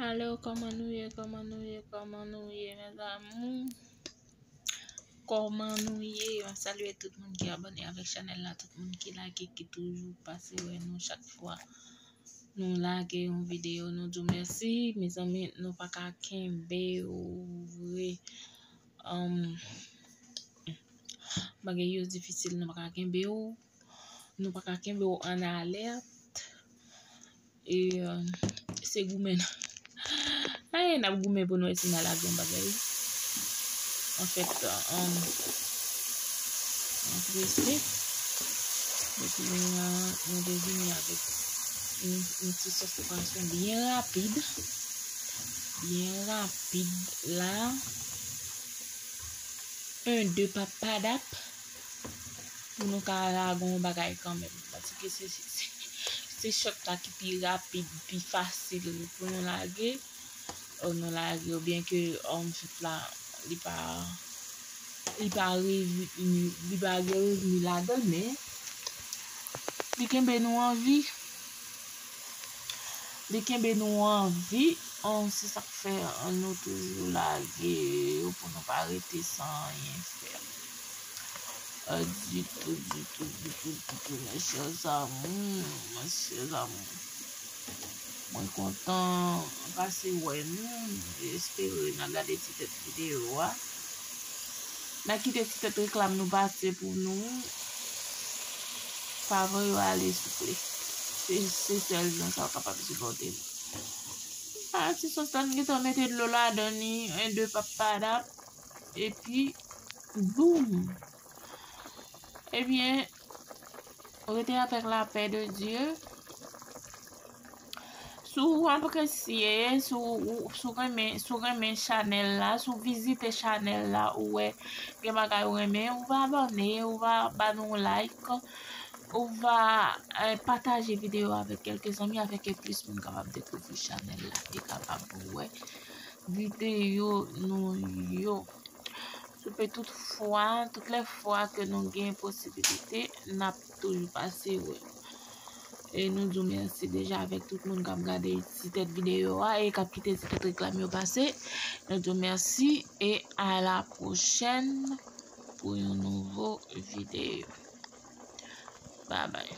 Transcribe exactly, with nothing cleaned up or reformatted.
Alo, kòman nou ye? Kòman nou ye? Kòman nou ye, mes amours? Kòman nou ye? Mwen salye tout moun ki abòne avèk chanèl la, tout moun ki like, ki toujou pase wè nou chak fwa nou lage yon videyo, nou di w mèsi. Mezanmi, nou pa ka kenbe w vre. Um, bagay yo difisil, nou pa ka kenbe w. Nou pa ka kenbe w an alèt. E, euh, se goumen. Ay, n ap goumen pou nou wè si n a lage yon bagay. Anfèt, euh, um, mwen prese. Epi, euh, nou te vini avèk yon, yon ti sòs pwason byen rapid. Byen rapid la. En, de, papadap. Pou nou ka lage yon bagay kanmenm. Paske se, se, se, se shot la ki pi rapid, pi fasil pou nou lage. O, nou lage yo, byen ke, um, shot la, li pa, li pa revni, li pa gen revni ladan, men li kenbe nou an vi. Li kenbe nou an vi. An, se sa k fè, an, nou toujou lage yo pou nou pa rete san anyen fè. Euh, ditou, ditou, ditou, ditou, mes chers amours, mes chers amours. Mwen kontan pase wè nou. Espere n a gade ti tèt videyo a. N a kite ti tèt reklam nou pase pou nou. Favori yo ale, souple. Se, se sèl jan sa w kapab sipòte nou. A, ti sòs la, n gentan mete dlo ladan li, en, de, papadap. Epi, boum! Ebyen, rete avèk lapè de Dye. Si w apresye, si w, si w renmen, si w renmen chanèl la, si w vizite chanèl la, ou wè gen bagay ou renmen, ou va abòne, ou va ba nou like, ou va, eh, pataje videyo avèk kèlke zanmi, afin ke plis moun kapab dekouvri chanèl la e kapab wè videyo nou yo. Souple tout fwa, tout lè fwa ke nou gen posibilite, n ap toujou pase wè. E nou di w mèsi deja avèk tout moun k ap gade ti tèt videyo a e k ap kite ti tèt reklam yo pase. Nou di w mèsi e a la pwochèn pou yon nouvo videyo. Babay.